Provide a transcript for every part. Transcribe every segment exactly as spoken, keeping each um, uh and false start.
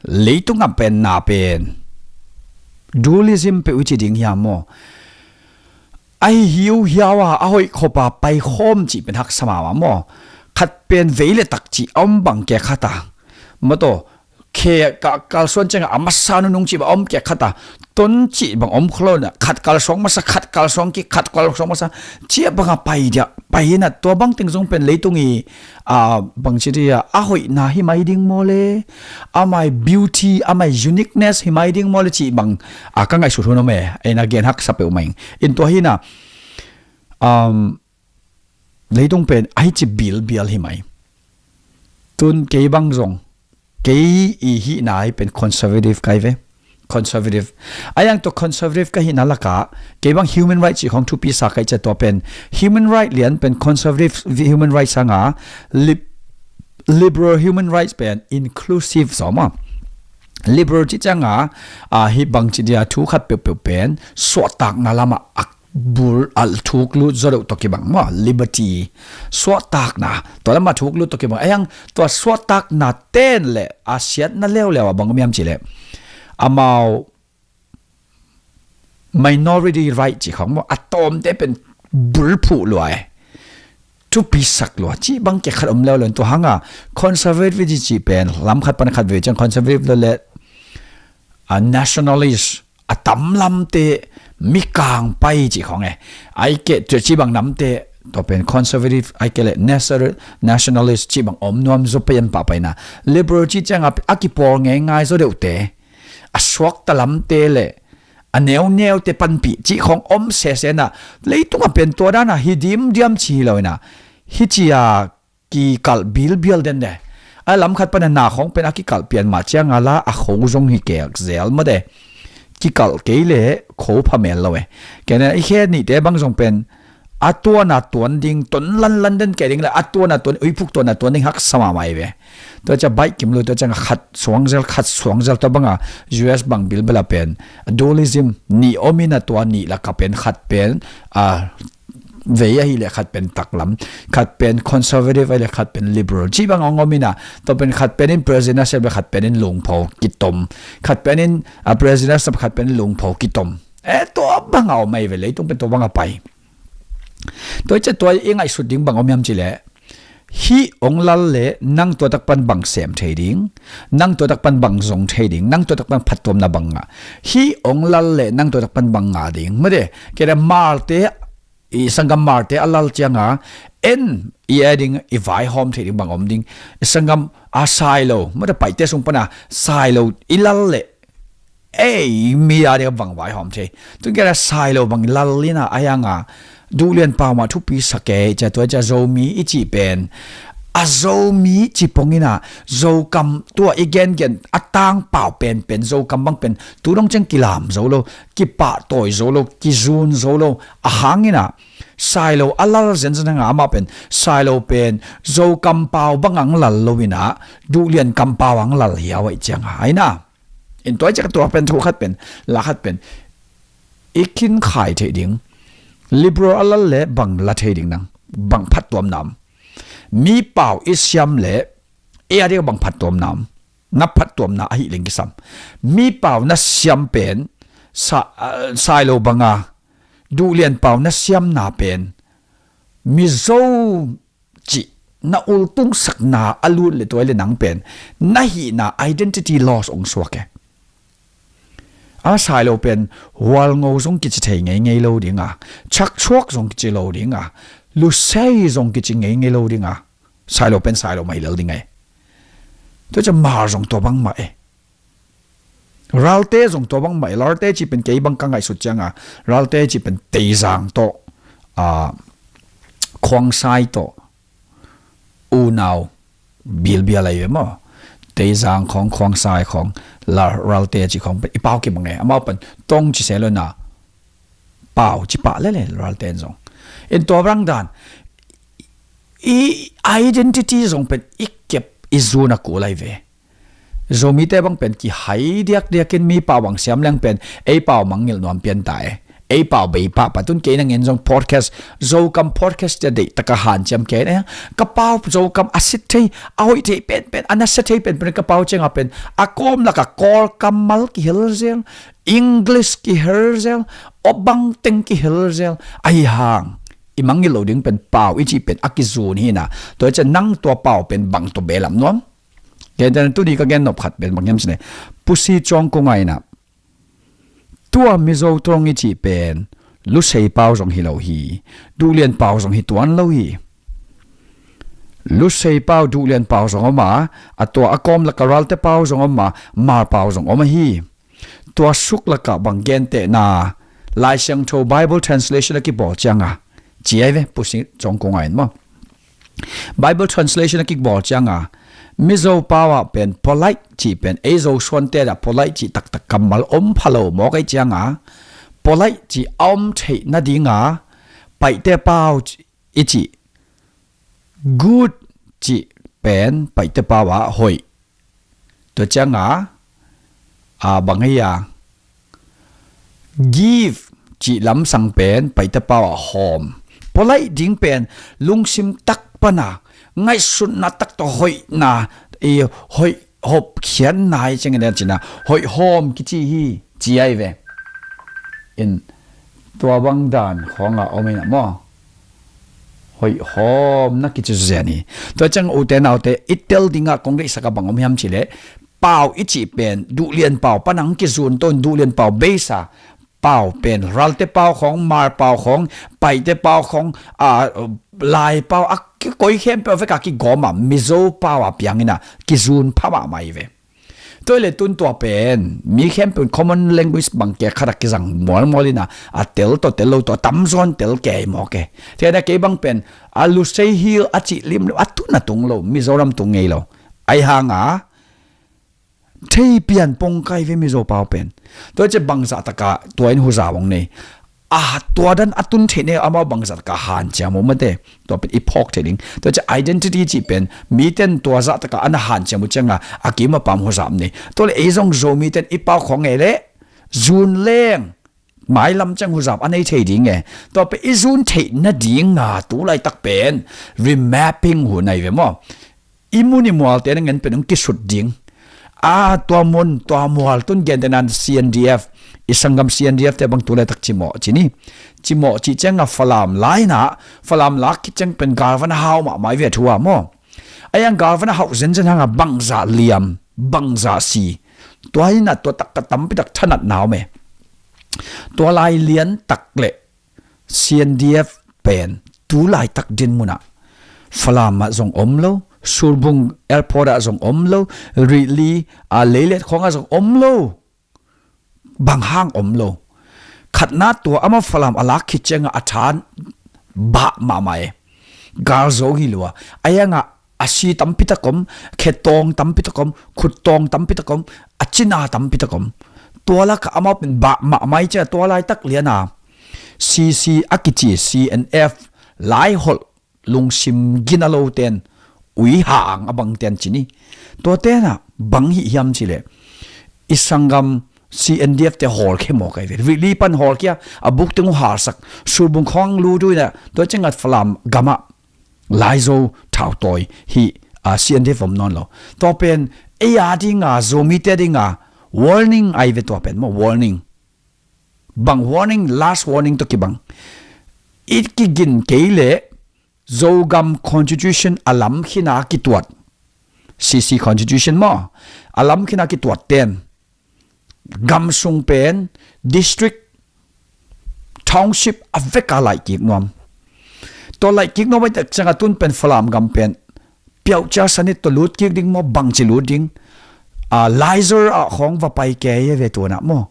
Leitung a pen na pen dualism peuh i ci ding hiam maw? A hi hiu hiau a, a hoih khop a pai khawm cih pen haksa mahmah maw? Khat pen vei le tak cih a om bang kek khat a, maw taw, khe ka kalsuan ciangah a masa nunung cih bang om kek khat a, ton cih bang om kholo na, khat kalsuang masa, khat kalsuang kik, khat kalsuang masa, ciah bang a pai diah, pai in a, tua bang teng zong pen leitung i, a, bang ci dia, a hoihna hi mai ding maw le, amai beauty, amai uniqueness hi mai ding maw le cih bang, a, ka ngaihsut hun om e, ei na gen haksa peuh mai ing. In tua hi na, um, leitung pen a hi ci bilbial hi mai. Tun kei bang zong, kei i hihna i pen conservative kai ve. Conservative. A yang tua conservative ka hihna lakah, kei bang human rights i khong thupi sa kai cia tua pen. Human right lian pen conservative human rights sanga, lib-, liberal human rights pen inclusive zaw maw. Liberal ci cianga, a, hi bang ci dia thu khat peuhpeuh pen, suahtakna lamah a bul a thuk lut zaw deuh tawh kibang maw, liberty. Suahtakna. Tua lamah thuk lut tawh kibang. A yang tua suahtakna ten le a siatna leuleu a bang om hiam ci le. Amau minority right ci khong maw, a tawmte pen bulphuh lua e. Thupi sak lua. Cih bang kek khat om leuleu. Tua hanga conservative ci pen, lam khat pan khat ve ciang conservative lo le, a nationalist, a tam lamte, mikang pai ci khong e. Ai ke, tua ci bang namte, tua pen conservative, ai ke le nasa-, nationalist ci bang om nuam zaw pen pah pai na. Liberal ci cianga a kipawl ngeingai zaw deuhte, a suakta lamte le, a neuneute panpih ci khong om sese na. Leitung a pen tua dana hi dimdiam ci hi lo ina. Hi cia kikalh bilbial den de. A lam khat pana na khong pen a kikalh pian mah cianga la a kho zong hi kek zel maw de. Kikalh kei le kho pha mel lo e. Kena i khe nihte bang zong pen a tuana tuan ding, ton lanlan den kei ding le a tuana tuan, uiphuk tuana tuan ding haksa mahmah i ve. Tua cia baih kim lo, tua cianga khat suangzel, khat suangzel tua banga U S bang bilbela pen dualism nih om ina tua nih laka pen khat pen, a, vei ahi le khat pen taklam, khat pen conservative ahi le khat pen liberal. Ci bang ong om ina, tua pen khat pen in president a sep le khat pen in lungpho kitom. Khat pen in, a, president a sep khat pen in lungpho kitom. E, tua banga om ahi ve, leitung pen tua banga pai. Tua i cia tua i ngaihsut ding bang om hiam ci le. Hih ong lal le nang tua tak pan bang sem thei ding, nang tua tak pan bang zong thei ding, nang tua tak pan phattuamna bang ngah. Hih ong lal le nang tua tak pan bang ngah ding. Made, kei le malte i sanggam malte a lal cianga, en i e ding, i vaihawm thei ding bang om ding. I sanggam a sai lo, mate paite sung pana sai lo i lal le, ei, mi a ding bang vaihawm thei. Tun kei le sai lo bang i lal ina a yanga, duhlian pau mah thupi sa kei, cia tua cia Zomi i cih pen. A Zomi ci pong ina, Zokam tua i gengen, a tang pau penpen, Zokam bang pen, tu dong ciang kilam zo lo, kipahtawi zo lo, kizun zo lo, a hang ina, sai lo a lal zenzen hanga amah pen, sai lo pen, Zokam pau bang ang lal lo ina, duhlian kam pau ang lal hiau aih cianga, aina. In tua i ciak tua pen thu khat pen, la khat pen, i khin khai thei ding, liberal a lal le bang la thei ding nang, bang phattuam nam. Mi pau i siam le, e a ding bang phattuam nam. Na phattuamna ahi leng kisam. Mi pau na siam pen, sa-, a, sai lo banga, duhlian pau na siamna pen, Mizo cih na ultung sakna a lut le tua i le nang pen, na hihna identity loss ong suak e. A sai lo pen, hualngo zong kici thei ngeingei lo dinga, chakchuak zong kici lo dinga, lusei zong kici ngeingei lo dinga. Sai lo pen sai lo mah hi lel ding ai. Tua cia Hmar zong tua bang mah e. Ralte zong tua bang mah e. Ralte ci pen kei bang ka ngaihsut cianga, Ralte ci pen Teizang tawh, a, Khuangsai tawh, unau bilbial ai ve maw. Teizang khong, Khuangsai khong, la, Ralte ci khong pen i pau kibang e. Amau pen Tong ci se lo na, pau ci pah lele Ralte zong. In tua bang dan, i identity zong pen i kep i zun a kul ai ve. Zomite bang pen kihai diakdiakin mi pau bang siam leng pen ei pau mangngilh nuam pian ta e. Ei pau bei pahpah tun kei na ngen zong podcast, Zokam podcast cia deih taka hanciam kei na. Ka pau Zokam a sit thei, a hoih thei penpen, a nasa thei penpen ka pau cianga pen a kawm laka Kawl kammal kihel zel, English kihel zel, awbang teng kihel zel. Ahi hang i mangngilh lo ding pen pau i cih pen a kizun hi na. Tua cian nang tua pau pen bang tua belam nuam. Kei tena tuni ka gen nop khat pen bang hiam cine, Pu Si Cawng Kung Aina, tua Mizo tawng i cih pen Lusei pau zong hi lo hi. Duhlian pau zong hi tuan lo hi. Lusei pau, Duhlian pau zong om a, a tua a kawm laka Ralte pau zong om a, Hmar pau zong om ahi. Tua suk laka bang gentehna, Lai Siangtho Bible translation a kibawl cianga, ci ai ve, Pu Si Cawng Kung Aina maw. Bible translation a kibawl cianga, Mizo pau ah pen polite cih pen, ei Zo suante ah polite cih taktak kammal om pha lo mawk ei cianga, polite cih a om theih nadinga, Paite pau i cih, good cih pen Paite pau ah hoih. Tua cianga, a, bang hei a, give cih lamsang pen Paite pau ah hawm. Polite ding pen lungsim tak pana, ngaihsutna tak tawh hoihna, i hoih hopkhiatna i ciangin a cina, hoih hawm kici hi, ci ai ve. In tua bang dan khawngah om ina maw. Hoih hawm na kici zuzian hi. Tua ciang ute naute, i tel dingah kong deihsaka bang om hiam cileh, pau i cih pen Duhlian pau panang kizun ton, Duhlian pau beisa pau pen Ralte pau khawng, Hmar pau khawng, Paite pau khawng, a, Lai pau a kikoi khempeuh veka kigawma Mizo pau a piangina kizun pha mahmah hi ve. Tua ile tun tua pen mi khempeuh common language bang kek khat a kizang mualmual ina, a tel tawh tel lo tawh tamzawn tel kei mawk e. Tua ina kei bang pen a Lusei Hill a cih limlim a tun a tung lo, Mizoram tung ngei lo. Ahi hanga thei pian pong kai ve Mizo pau pen. Tua cia bangzah taka tua in huza bang nei. A tua dan a tun theih nei amau bangzah taka hanciam uh mate. Tua pen i phawk thei ding. Tua cia identity cih pen miten tua zah taka ana hanciam uh cianga a kim a pam huzam nei. Tua le ei zong Zomiten i pau khawng ngei le zun leng mailam ciang huzap a nei thei ding e. Tua pen i zun theih nadinga tu laitak pen remapping hu nai ve maw. I mun i mualte na ngen pen hong kisut ding. A tua mun tua mual tun gentehna C N D F, i sanggam C N D F te bang tu laitak cimawh ci ni. Cimawh cih cianga Falam laina, Falam lak khit ciang pen galvan a hau mahmah i ve thu a maw. A iang galvan a hauh zenzen hanga bangzah liam, bangzah si. Tua hina tua takka tampitak thanat na om e. Tua lai lian tak le C N D F pen tu laitak din munah Falam ah zong om lo, Surbung airport ah zong om lo, Rihli a leilet khawngah zong om lo. Bang hang om lo. Khatna tua amah Falam a lak khit ciangah a than bah mahmah e. Gal zo hi lua. A iangah a si tampitak om, khetawng tampitak om, khuttawng tampitak om, a cina tampitak om. Tua lakah amah pen bah mahmah i ciah tua laitak liana C C a kici C N F lai holh lungsim gina lo ten, ui ha ang a bang ten cini. Tua tenah bang hih hiam cileh i sanggam C N D F te hawlkhia maw kai ve. Rihli pan hawlkhia, a buk teng uh halsak, Surbung khawng lutu inah tua ciangah Falam gamah Laizo thautawi hih a C N D F om nawn lo. Tua pen ei a dinga, Zomite dinga warning ai ve tua pen maw, warning. Bang warning, last warning tawh kibang. I kigin kei leh Zogam Constitution a lam khina kituat, C C Constitution maw, a lam khina kituat ten gam sung pen district, township a veka laih kik nuam. Tua laih kik nuam a i tak cianga tun pen Falam gam pen piauhcia sanit tua lut kik ding maw, bangci lut ding. A, Laizo ah khawng va pai kei e ve tuanah maw.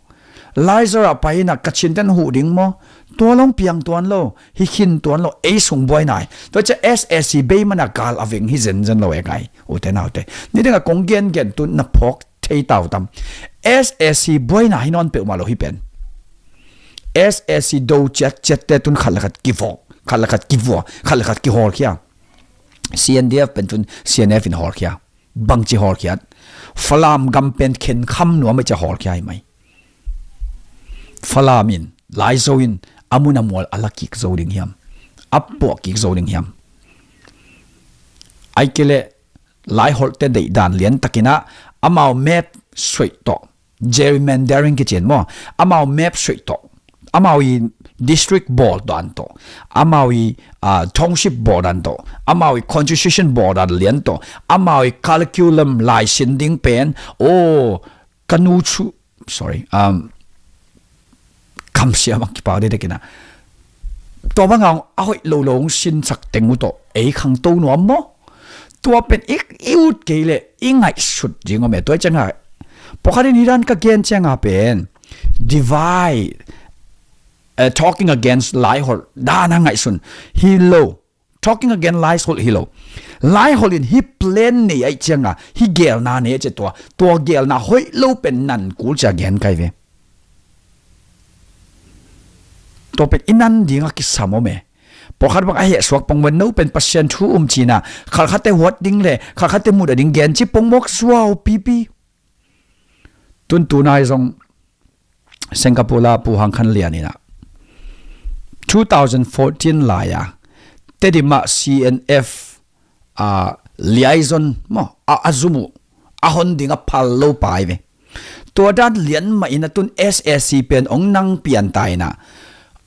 Laizo ah pai inah Kachin ten huh ding maw. Tua long piang tuan lo, hi khin tuan lo, ei sung buai nai. Tua cia S A C bei mana gal a veng hi zenzen lo e kai. Ute naute. Ni dingah kong gengen tun na phawk thei tau tam. S A C buaina hi nawn peuhmah lo hi pen. S A C do ciat ciatte tun khat le khat kivawk, khat le khat kivua, khat le khat kihawlkhia. C N D F pen tun C N F in hawlkhia. Bangci hawlkhiat. Falam gam pen khen kham nuam i cia hawlkhia hi mai. Falam in Laizo in a mun a mual a la kik zo ding hiam? A puah kik zo ding hiam? Ai kei leh Laiholhte deihdan liantakin ah amau map suaih tawh, gerrymandering kici in maw, amau map suaih tawh, amau i district bawl dan tawh, amau i, ah, township bawl dan tawh, amau i constitution bawl dan lian tawh, amau i curriculum lai sin ding pen, oh, ka nu chu, sorry, um, kamsiam a kipak deuhdeuh kina. Tua bang hang a hoih lo lo hong sinsak teng uh tawh ei khangto nuam maw? Tua pen i, i ut kei leh i ngaihsut ding om e. Tua i cianga pawlkhat in hi dan ka gen cianga pen divide, eh, talking against Laiholh dan a ngaihsun hi lo. Talking against Laiholh hi lo. Laiholh in hih plan nei ahih cianga hih geelna nei a ci a, tua, tua geelna hoih lo pen nan kul cia gen kai ve. Tua pen i nan ding a kisam om e. Pawlkhat bang a hehsuak pongmawk, no pen Pasian thu um cina, khalkhatte huat ding le khalkhatte mudah ding gen ci pongmawk suau pipi. Tun tunai zong Singapore la Pu Hang Khan Lian in ah two thousand fourteen lai-a Tedim ah C N F, ah, liaison maw, a, a zum uh a hon ding a phal lo pa hi ve. Tua dan lian mah in ah tun S A C pen hong nang pian ta in ah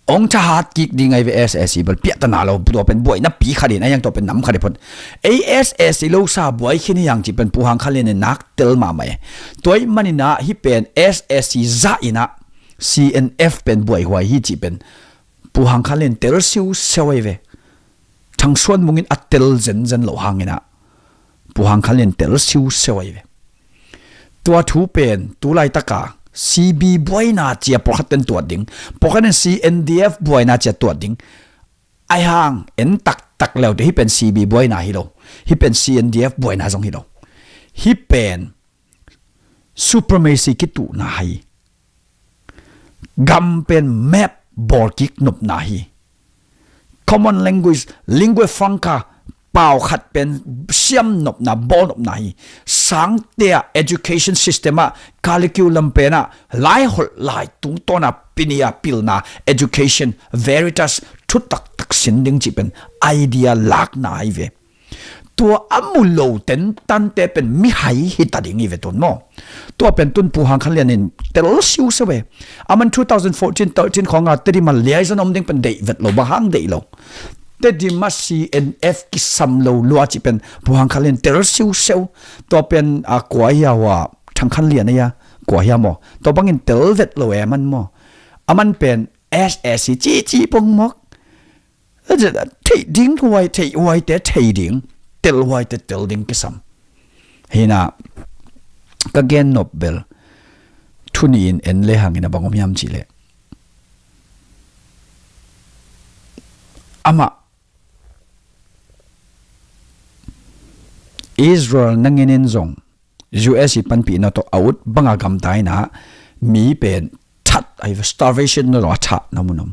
hong thahat kik ding ahi ve. S A C bel piahtana lo, tua pen buaina pi khat in a hiang, tua pen nam khat hi phot. Ei S A C lo sa buai khin hi hiang cih pen Pu Hang Khan Lian in nak tel mahmah e. Tua ahih manin ah hih pen S A C zah in ah C N F pen buaihuai hi cih pen Pu Hang Khan Lian tel siusiau ahi ve. Thang Suan Mung in a tel zenzen loh hangin ah Pu Hang Khan Lian tel siusiau ahi ve. Tua thu pen tu laitaka C B buaina cia pawlkhat ten tuat ding, pawlkhat ten C N D F buaina cia tuat ding. Ahi hang en taktak leute hih pen C B buaina hi lo, hih pen C N D F buaina zong hi lo. Hih pen supremacy kituhna hi. Gam pen map bawlkik nopna hi. Common language, lingua franca, pau khat pen siam nopna, bawl nopna hi. Sangtea education system ah, curriculum pen ah, Laiholh lai tungtawna pinia pilna, education, veritas, thu taktak sin ding cih pen idea lakna hi ve. Tua a mu lo tentante pen mihai hi ta ding hi ve tun maw. Tua pen tun Pu Hang Khan Lian in tel siusiau ve. Aman two thousand fourteen thirteen khawngah Tedim ah liaison om ding pen deih vet lo, bang hang deih lo. Tedim ah C N F kisam lo lua cih pen Pu Hang Khan Lian tel siusiau. Tua pen a kua hia hua, Thang Khan Lian a hia, kua hia maw. Tua bangin tel vet lo e aman maw. Aman pen S A C cici pongmawk. Theih ding huai, theih huaite theih ding, tel huaite tel ding kisam. Hi in ah ka gen nop bel thu nih in en le hangin a bang om hiam cih leh, amah Israel nangin in zong U S i panpihna tawh a ut banga gamta in ah mi pen that ahi ve, starvation na tawh a thahna mun om.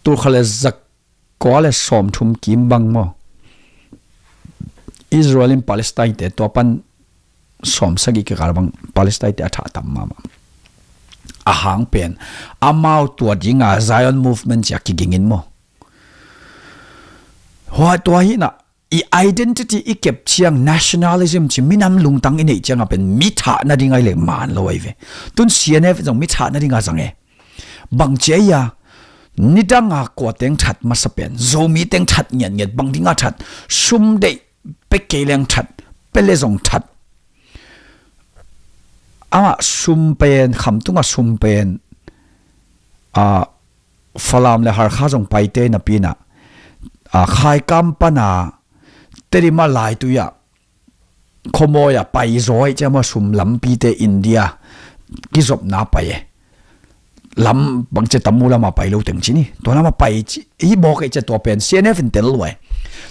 Tulkhat le zakua le sawmthum kim bang maw, Israel in Palestine te tua pan sawmsagih kikal bang Palestine te a thah tam mahmah. A hang pen amau tua dinga Zion movement cia kigingin maw. Hua tua hi in ah i identity i kep ciang, nationalism ci, minam lungtang i neih cianga pen mi thah nading ahi leng man lo ahi ve. Tun C N F zong mi thah nadinga zang e. Bang ci a hia, nidanga kua teng that masa pen, Zomi teng that ngiatngiat, bang dinga that, sum deih, pe kei leng that, pe le zong that. Amah sum pen, Khamtunga sum pen, a, Falam le Hakha zong paite napi in ah, a, Khaikam pana Tedim ah laitui ah khuamawi ah paizaw ahi ciang maw, sum lampite India kizopna pai e. Lam bangci tamu lama pai lo teng ci ni. Tua lama pai ci, hi mawk ahi ciang tua pen C N F in tel luai.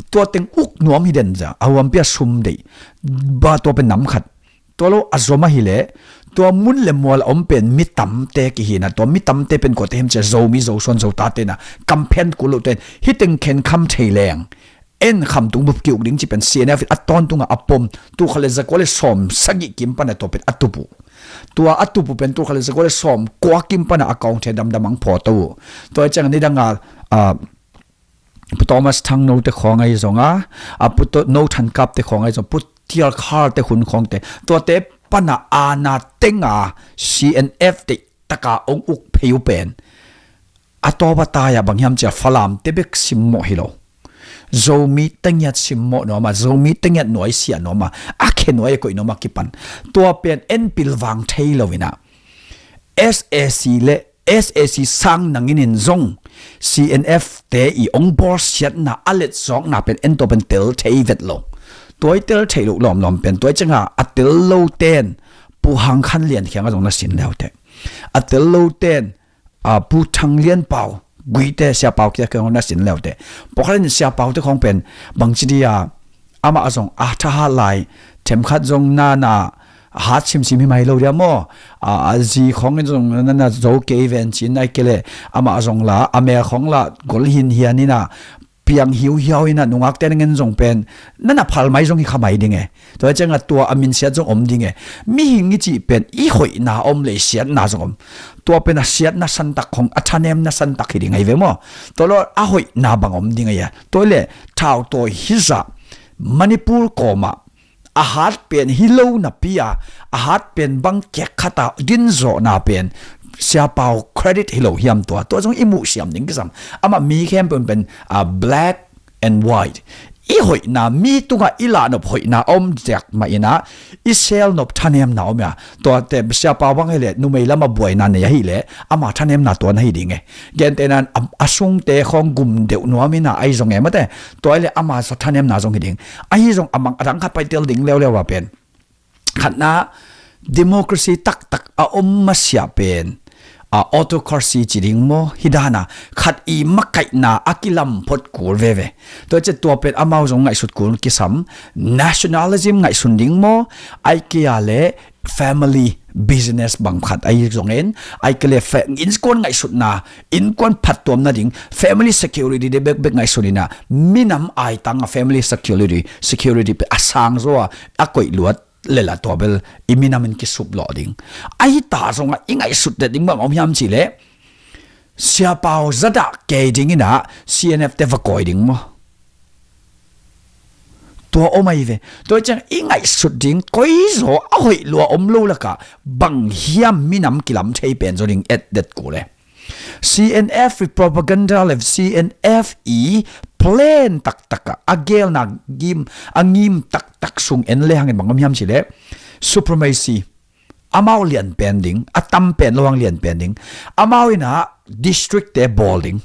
Tua teng uk nuam hi den za, a huampi a sum deih. Ba tua pen nam khat. Tua lo a zom ahi leh, tua mun le mual a om pen mi tamte kihi in ah, tua mi tamte pen kuate hiam ciang Zomi, Zosuan, Zotate in ah, kamphen kul lote in, hih teng khenkham thei leng. En Khamtung bup ki-uk ding ci pen C N F in a tawntunga a pom, tulkhat le zakua le sawmsagih kim pana tua pen a tup uh. Tua a tupu pen tul khat le za kua le sawm kua kim pana account he damdam ang photo uh. Tua ciang ni danga, ah, Pu Thomas Thangno te khawng ahi zonga, a Pu To-, No Than Kap te khawng ahi zong, Pu Tial Khar te hun khawng te, tuate pana ana tenga C N F te taka ong uk phei uh pen a tawpa tai-a bang hiam cia Falam te bek simmawh hi lo. Zomi tengiat simmawh nuama, Zomi tengiat nuai siah nuama, a khe nuai a koih nuama kipan. Tua pen en pilvang thei lo ina. S A C le S A C sang nangin in zong C N F te i ong bawlsiatna a letzawkna pen en tua pen tel thei vet lo. Tua i tel thei lo lawmlawm pen tua i cianga a tel lo ten Pu Hang Khan Lian khiang a zong na sin leute. A tel lo ten, a, Pu Thang Lian Pau, Guite, Sia Pau kia khiang a zong na sin leute. Pawkhatin Sia Pau te khawng pen bangci dia amah zong a thahat lai, themkhat zong nana hat simsim hi mai lo dia maw? A, a zi khawng in zong nana zo kei ven cin ai kele, amah zong la, a mel khawng la, gol hin hian ina, piang hiuhiau ina, nungak ten ngen zong pen, nana phal mai zong hi kha mai ding e. Tua cianga tua a minsiat zong om ding e. Mihing i cih pen, i hoihna om le siatna zong om. Tua pen a siatna santak khawng, a thanemna santak hi ding ai ve maw? Tua lo a hoihna bang om ding ai a. Tua le, thau tawi hizah, Manipur kawma, a hat pen hi lo napi a, a hat pen bang kek khata dinzawhna pen Sia Pau credit hi lo hiam tua. Tua zong i muh siam ding kisam. Amah mi khempeuh pen, a, black and white. I hoihna, mi tungah i lahnop hoihna om diak mah ina, i selnop thanemna om ia. Tua te Sia Pau bang hi le, numei lama buaina nei ahi le, ama thanemna tua na hi ding e. Gentehna a, a sungte khawng gum deuh nuam ina ai zong e mate. Tua i le ama sa thanemna zong hi ding. Ahi zong a mang a dang khat pai tel ding leuleu a pen. Khatna, democracy taktak a om masiah pen, a, autocracy ci ding maw, hi dana khat i makaihna a kilam phot kul veve. Tua ciah tua pen amau zong ngaihsut kul kisam, nationalism ngaihsun ding maw, ai kia le family business bang khat ai zongin, ai kia le fa-, innkuan ngaihsutna, innkuan phattuamna ding, family security de bekbek ngaihsun ina, minam ai tanga family security, security pe a sang zaw a, a koih luat lela tua bel i minam in kisup lawh ding. Ahi ta zonga i ngaihsut det ding bang om hiam cih leh Sia Pau zadah kei ding ina C N F te va kawi ding maw? Tua om ahi ve. Tua ciang i ngaihsut ding koi zaw a hoih lua om lo laka bang hiam minam kilam thei pen zaw ding et det kul e. C N F i propaganda le C N F i plan taktak a, a gelna ngim, a ngim taktak sung en le hangin bang om hiam cih leh supremacy. Amau lian pen ding, a tam pen lo hang lian pen ding. Amau ina district te bawl ding.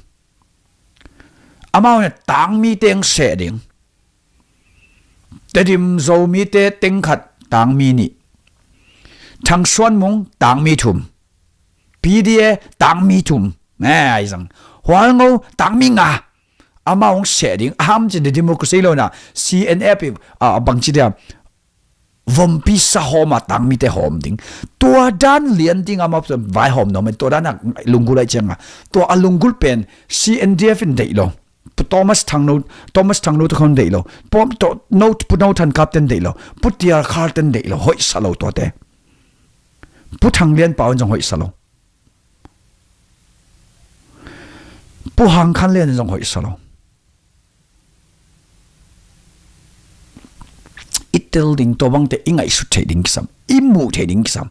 Amau ina tangmi teng seh ding. Tedim Zomi te teng khat tangmi nih. Thangsuan Mung tangmi thum. P D A tangmi thum. Ne, ai zang. Hualngo tangmi nga. Amau hong seh ding. Aham ci the democracy lo na. C N F i, a, bang ci dia. Vompi sa hawm a tangmi te hawm ding. Tua dan lian ding amau vai hawm nuam. Tua dan a lunggul ai cianga. Tua a lunggul pen C N D F in deih lo. Pu Thomas Thangno, Thomas Thangno te khawng deih lo. Pom to, no, Pu No Than Kap ten deih lo. Pu Tial Khar ten deih lo. Hoihsa lo tuate. Pu Thang Lian Pau in zong hoihsa lo. Pu Hang Khan Lian in zong hoihsa lo. I tel ding tua bangte i ngaihsut theih ding kisam. I muh theih ding kisam.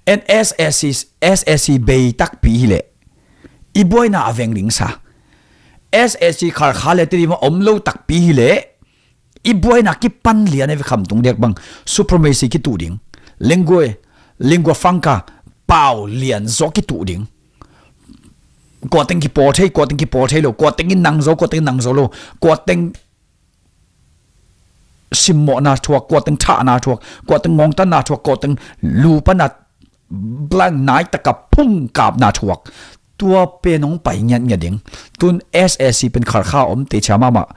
En S A C, S A C bei takpi hileh. I buaina a veng ding sa. S A C kharkha le Tedim a om lo takpi hileh. I buaina kipan lian a ve khamtung dek bang. Supremacy kituh ding. Lingua, lingua franca, pau lian zaw kituh ding. Kua teng kipawl thei, kua teng kipawl thei lo, kua teng in nang zo, kua teng in nang zo lo, kua teng simmawhna thuak, kua teng thahna thuak, kua teng ngawngtanna thuak, kua teng lupana blank nai taka phung kapna thuak. Tua pen hong pai ngiatngiat ding. Tun S A C pen kharkha om teichia mahmah.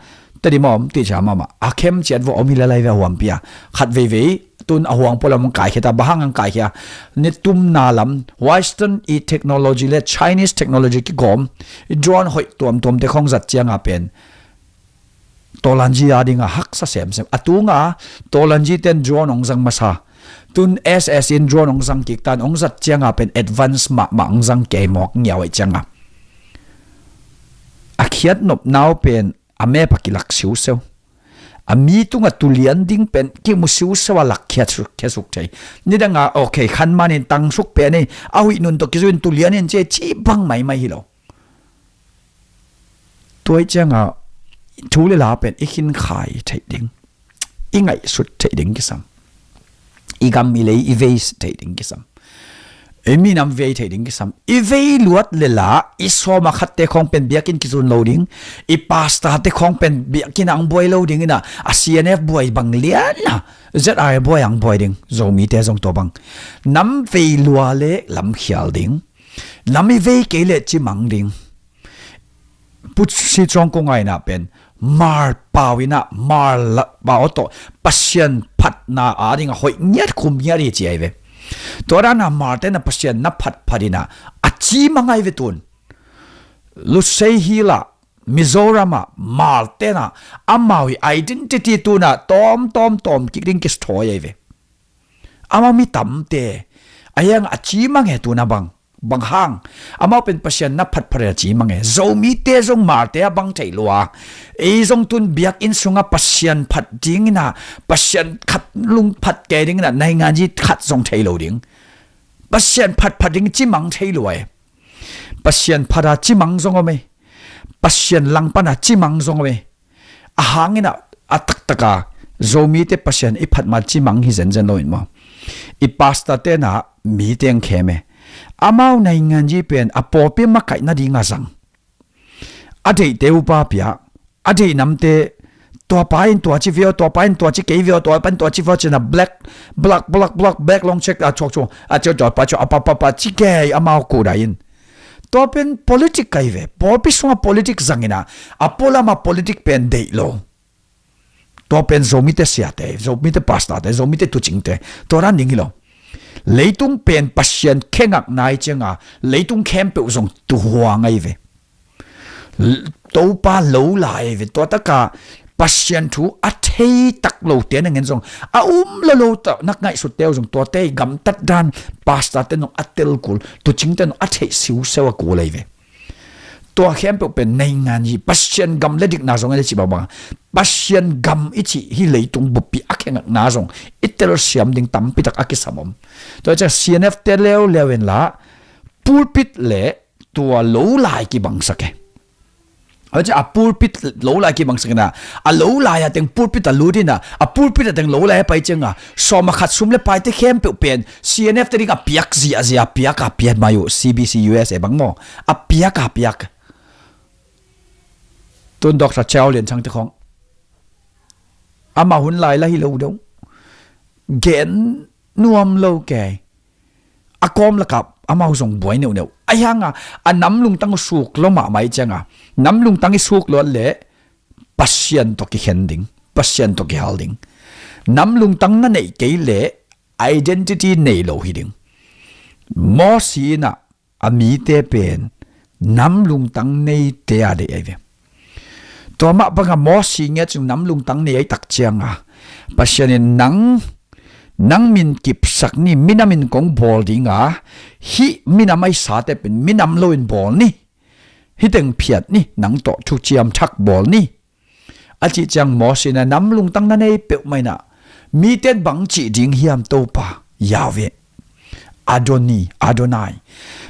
Tedim a om teichia mahmah. A khem ciat vua om hi lalai ve a huampi a. Khat veivei tun a huang pua lam hong kaikhia ta, bang hang hong kaikhia. Ni tumna lam, Western i technology le Chinese technology kigawm. I drone hoih tuamtuam te khawng zat cianga pen. Tawlanji a dinga haksa semsem. A tunga Tawlanji ten drone hong zang masa. Tun S S in drone hong zang kik tan, hong zat cianga pen advance mahmah hong zang kei mawk ngiau aih cianga, a khiat nopnau pen a map a kilak siuseu. A mi tunga tulian ding pen kimu siuseu a lak khiat suk, khiat suk thei. Nidanga, okay, khan manin tang suk pen ei, a huih nun tawh kizuin tulian in ci, ci bang maimai hi lo. Tua aih cianga thu le la pen i khinkhai theih ding, i ngaihsut theih ding kisam. I gam i lei i vei theih ding kisam. I minam vei theih ding kisam. I vei luat le la, i sawma khatte khawng pen biakinn kizun lo ding. I pastor te khawng pen biakinn ang buai lo ding ina, a C N F buai bang liana, Z R buai ang buai ding. Zomite zong tua bang. Nam vei lua le lamkhial ding. Nam i vei kei le cimang ding. Pu Sicuang kong ngaina pen mar pau ina, mar la, pau tawh Pasian phatna a dinga hoih ngiat khum ngiat hi ci ai ve. Tua dana mar tena Pasian na phatphat ina a cimang ai ve tun. Lusei hila Mizoram a mar tena amau i identity tuna tawm tawm tawm kik ding kisthawi ai ve. Amau mi tamte a hiang a cimang e tuna bang. Bang hang, amau pen Pasian na phatphat a cimang e. Zomite zong marte a bang thei lua. Ei zong tun biakinn sunga Pasian phat dingina, Pasian khat lungphat kei dingina, naingan ji khat zong thei lo ding. Pasian phatphat ding cimang thei lua e. Pasian phata cimang zong om e. Pasian langpana cimang zong om e. A hangina a taktaka Zomite Pasian i phatma cimang hi zenzen lo in maw? I pastor tena mite ang khem e. Amau naingan ji pen a pawlpi makaihna dinga zang. A deihte upa pia, a deih namte, tua pa in tua ci veo, tua pa in tua ci kei veo, tua pa in tua ci veo cina black, black, black, black, black long check a chuak chuak, a chuak chuak pa chuak, a pa pa pa ci kei amau kudai in. Tua pen politik kai ve. Pawlpi sunga politik zangina, a pualama politik pen deih lo. Tua pen Zomite siate, Zomite pastorte, Zomite tucingte, tua dan ding hi lo. Leitung pen Pasian khengak nai cianga, leitung khempeuh zong tuhuang ai ve. Topa lo lai ve, tua taka Pasian thu a thei tak lo te na ngen zong, a um lo lo ta nak ngaihsut teu zong, tua te gamtat dan pastor te nong a tel kul, tucing te nong a theih siuseu a kul ai ve. Tua khempeuh pen naingan hi, Pasian gam le dikna zong a le ci bangbang, Pasian gam i ci hi leitung buppi a khengakna zong i telsiam ding tampi tak a kisam om. Tua ciang C N F te leuleu in la pulpit le tua lo lai kibangsak e. Aci a pulpit lo lai kibangsak ina, a lo lai a teng pulpit a lut ina, a pulpit a teng lo lai a pai cianga, sawma khat sum le paite khempeuh pen C N F te ding a piak zia zia piak a piak mai uh, C B C U S A bang maw, a piak a piak. Tun Doctor Chau Lian Chang te khong ama hun lai la hi lo deuh. Gen nuam lo kei. A kawm lakah amau zong buai neuhneuh. A hianga a nam lungtang uh suk lo mahmah i cianga, nam lungtang i suk luat leh Pasian tawh kikhen ding, Pasian tawh kihal ding. Nam lungtang na neih kei leh identity nei lo hi ding. Mosi inah a mite pen nam lungtang neite a deih ahi ve. Tua mah banga Mosi ngiat sung nam lungtang nei ahi tak cianga Pasian in nang, nang min kipsak ni, minam in kong bawl dinga, hih minam ahi sate pen minam lo in bawl ni, hih teng phiat ni, nang tawh thuciam thak bawl ni. A cih ciang Mosi na nam lungtang na nei peuhmah inah miten bang cih ding hiam Topa Yahweh, Adoni, Adonai.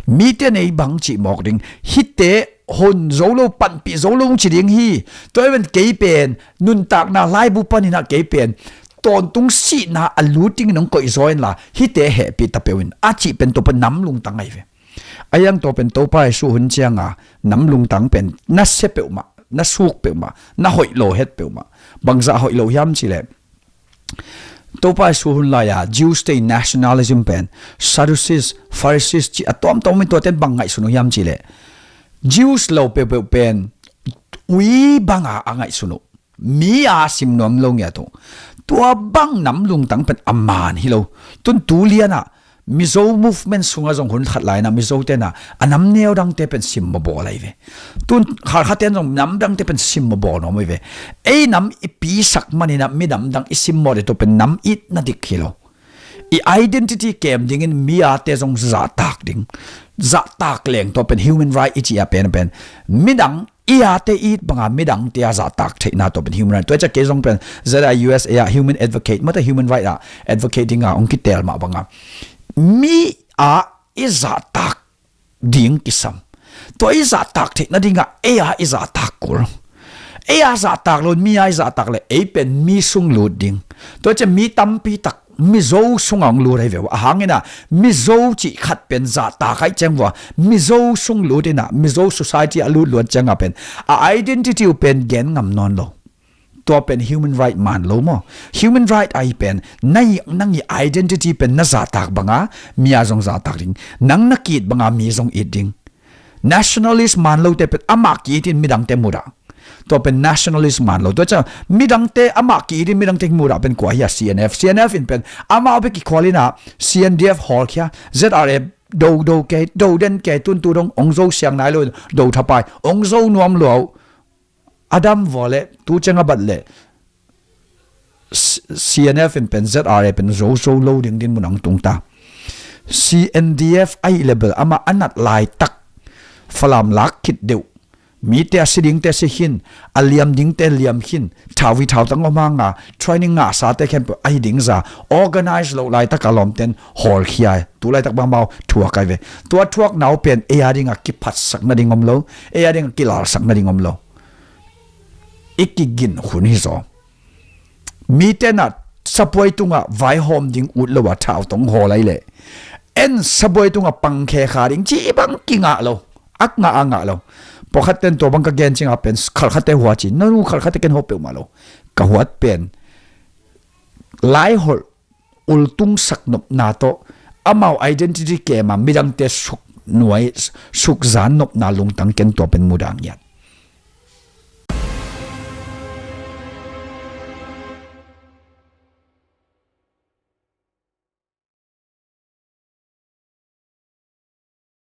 Miten ei bang cih mawk ding, hihte hon zo lo, panpih zo lo hong ci ding hi. Tua hi ven kei pen nuntakna laibu paninah kei pen tawntung sihna a lut dingin hong koih zaw inla hihte hehpih ta peuh in a cih pen Topa nam lungtang ahi ve. A hiang tua pen Topa Jesu hun cianga nam lungtang pen na sia peuhmah, na suk peuhmah, na hoih lo het peuhmah. Bangzah hoih lo hiam cileh Topa Jesu hun lai-a Jews te in nationalism pen Sadducees, Pharisees ci a tuamtuam in tuaten bang ngaihsun uh hiam cileh Jews lo peuhpeuh pen ui banga a ngaihsun uh. Mi a sim nuam lo ngiat uh. Tua bang nam lungtang pen a man hi lo. Tun tu lianah Mizo movement sungah zong hun khat lainah Mizo tenah a nam neu dangte pen sim mawbawl ahi ve. Tun khalkhaten zong nam dangte pen sim mawbawl nuam ahi ve. Ei nam i pisak maninah mi nam dang i sim mawh deh tu pen nam itna dik hi lo. i identity kem dingin mi ate zong zahtak ding. Zahtak leng tua pen human right i cih a pen pen midang i ate it banga midangte a zahtak theihna tua pen human right. Tua ciah kei zong pen Z I U S A a human advocate mata human right a advocate dinga ong kitel mah banga mi a i zahtak ding kisam. Tua i zahtak theih nadingah ei a i zahtak kul. Ei a zahtak lo, mi a i zahtak le ei pen mi sung lut ding. Tua ciah mi tampi tak Mizo sungah hong lut ahi ve uh. A hangin ah Mizo cih khat pen zahtak ahi ciang vua Mizo sung lut inah Mizo society a lut luat ciangah pen a identity uh pen gen ngam nawn lo. Tua pen human right man lo maw? Human right ahi pen nai nang i identity pen na zahtak banga mi a zong zahtak ding. Nang na ki-it banga mi zong it ding. Nationalist man lote pen amah ki-itin midangte mudah. Tua pen nationalist man lo. Tua ciah midangte amah ki-itin midangte mudah pen kua hi a C N F. C N F in pen amah bek kikhual inah C N D F hawlkhia, Z R A do do kei, do den kei, tuntu dong ong zo siang nai lo, do thapai ong zo nuam lo. A dam vua le tu ciang a bat le C-, C N F in pen Z R A pen zo zo lo ding din mun ang tung ta. C N D F ahi le bel amah a nat laitak Falam lak khit deuh. Mite a si dingte si khin, a liam dingte liam khin, thau hi thau tang om hanga training ngahsate khempeuh ahi ding za organize lo laitak a lawmten hawlkhia. Tu laitak bang mau thuak ahi ve. Tua thuak nau pen ei a dinga kiphatsak nading om lo, ei a dinga kilalsak nading om lo. I kigin hun hi zaw. Mite na sabuai tungah vaihawm ding ut lo a thau tong hawl ahi leh en sabuai tungah pangkhe kha ding ci bang kingah lo. Ak ngah a ngah lo. Pawlkhat ten tua bang ka gen cingah pen khalkhatte hua ci, nanu khalkhatte ken hawp peuhmah lo. Ka huat pen laiholh ultungsak nopna tawh amau identity kema midangte suknuai sukzan nopna lungtang ken tua pen mudah ngiat.